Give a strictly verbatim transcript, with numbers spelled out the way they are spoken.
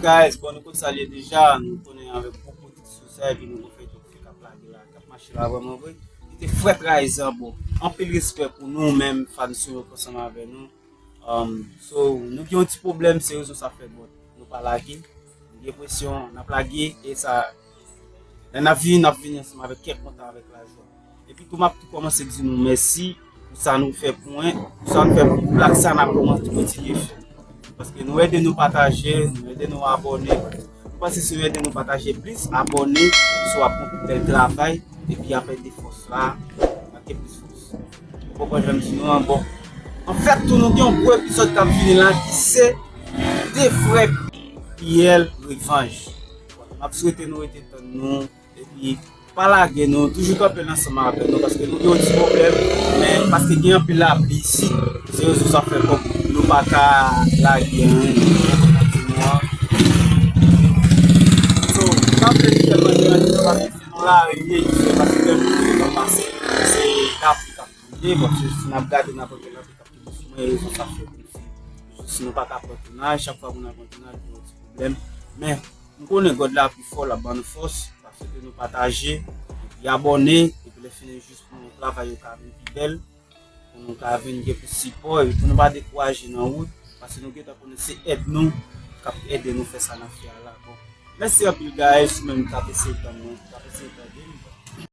Guys, bon, nou konn sa l ye deja, nou konnen avèk gwo pwodiksyon sa, epi nou gon feyton ki fèk ap lage la, k ap mache la vrèman vre. Li te frèt rayizan, bon. Anpil respè pou nou menm, fans yo k ansanm avè nou. Um, so, nou gen yon ti pwoblèm, se rezon sa fè, bon, nou pa lage. Nou gen presyon, n ap lage, e sa, lè n ap vini, n ap vini ansanm avèk kè kontan, avèk lajwa. Epi tou, m ap tou kòmanse di nou mèsi pou sa nou fè pou mwen, pou sa nou fè pou gwoup la, sa n ap kòmanse kontinye fè. Paske nou ede nou pataje, nou ede nou abòne. Nou panse si nou ede nou pataje plis, abòne, si w ap fè yon bèl travay, epi apre de fòs la, ap gen plis fòs. Ou konprann jan m di nou an, bon. Anfèt, tou nou gen yon gwo epizòd k ap vini la ki se De frè kriyèl revanj. M ap swete nou rete tann nou. Epi, pa lage nou, toujou kanpe ansanm avè nou, paske nou gen yon ti pwoblèm, men paske gen anpil lapli isit, se rezon sa fè kòm nou pa ka lage anyen. So, kanpe nou tèlman deranje nou, paske se nan lari li ye, se paske lè nou pase, se lapli k ap tonbe, bon, se si n ap gade, n ap wè lapli k ap tonbe sou mwen, e rezon sa fè kòm si, si nou pa ka pran tounaj, chak fwa pou n ap pran tounaj, gen yon ti pwoblèm. Men, m konnen God la pi fò, l ap ban nou fòs, paske nou pataje, epi abòne, epi lè fini jis pou nou travay yo ka vin pi bèl, pou nou ka vin gen plis sipò, epi pou nou pa dekouraje nan wout, paske nou gentan konnen se èd nou k ap ede nou fè sa n ap fè a la. Bon, mèsi anpil, guys, ou menm k ap eseye tann nou, k ap eseye tande m.